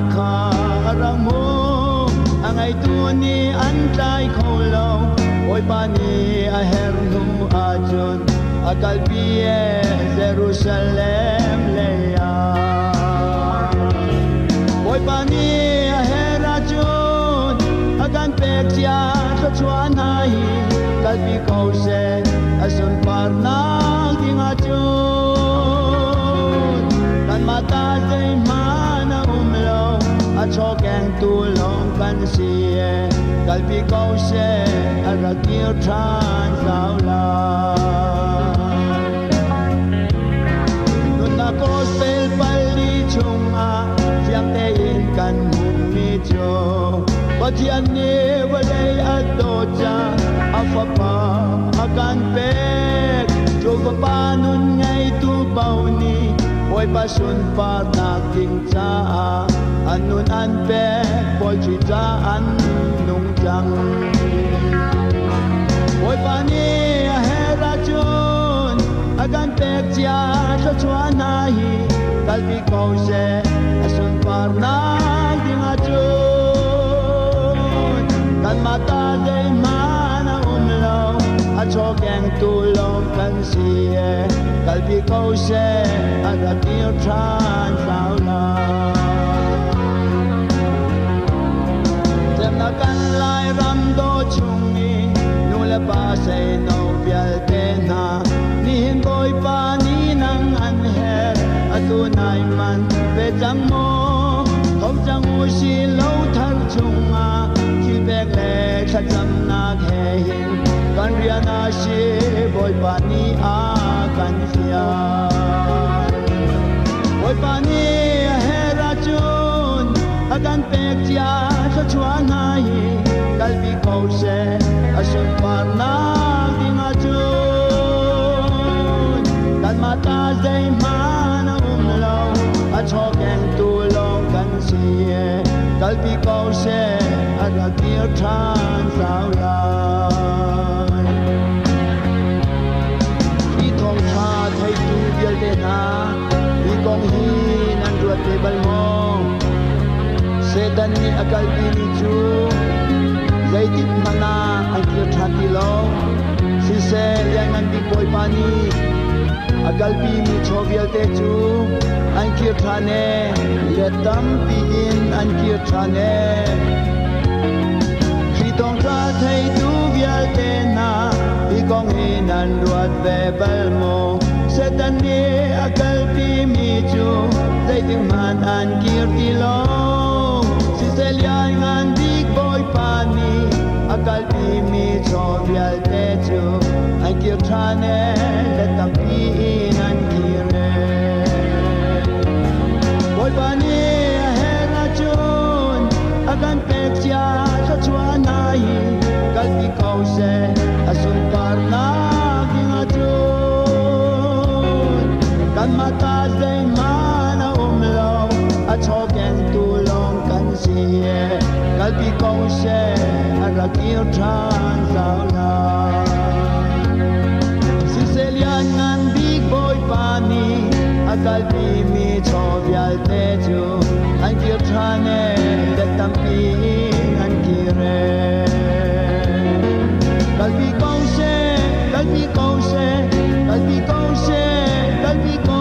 sunparnak kha a rak hmuh. A ngeitu nih an tlai kho lo. Bawipa nih a herh hnu ahcun a kalpi e Jerusalem lei ah. Bawipa nih a herh ahcun a kan pek cia thluachuah hna hi kalpi ko seh a sunparnak ding ahcun. Kanmah ta zeihmanh a um lo, a chawkengtu lawng kan si e, kalpi ko seh a rak kir ṭhan zau lai. Nunnak gospel pali chungah fiang tein kan hmuhmi cu Pathian nih vawlei a dawt ca a fapa a kan pek. Cu fapa nun ngeitu paoh nih Bawipa sunparnak ding caah an nun an pek, Bawi ca an nung cang. Bawipa nih a herh ahcun a kan pek cia thluachuah hna hi kalpi ko seh a sunparnak ding ahcun. Kanmah ta zeihmanh a um lo, a chawkengtu lawng kan si e, kalpi ko seh a rak kir ṭhan hlau lai. Temnak kan Lairam daw chung i nu le pa seino vialte hna nihin Bawipa nih nang an her atu nai man ve cang maw tho cang u si lo thar chungah thil pek le thlacamnak he hin kan rian a si Bawipa nih a kan fial. Bawipa nih a her ahcun a kan pek cia thluachuah hna hi kalpi ko seh a sunparnak ding ahcun. Kanmah ta zeihmanh a um lo, a chawkengtu lawng kan si e, kalpi ko seh a rak kir ṭhan zau lai. Hi thawngṭha theitu vialte hna, hi kong hi nan ruat ve bal maw? Satan nih a kalpimi cu zeitik hmanh ah an kir ṭhan ti lo. Siseh, Lianngan Bik Bawipa nih a kalpimi chaw vialte cu an kir ṭhan e, let tampi in an kir ṭhan e. Hi thawngṭha theitu vialte hna, hi kong hi nan ruat ve bal maw? Satan nih a kalpimi cu zeitik hmanh an kir ti lo. Siseh Lianngan Bik Bawipa nih a kalpimi chaw vialte cu an kir ṭhan e, let tampi in an kir e. Bawipa nih a herh ahcun a kan pek cia thluachuah hna hi kalpi ko seh a sunparnak ding ahcun. Kanmah ta zeihmanh a um lo, a chawkengtu lawng kan si e, kalpi ko seh a rak kir ṭhan zau lai. Siseh Lianngan Bik Bawipa nih a kalpimi chaw vialte cu an kir ṭhan e, let tampi in an kir e. Kalpi ko seh, kalpi ko seh, kalpi ko seh, kalpi ko.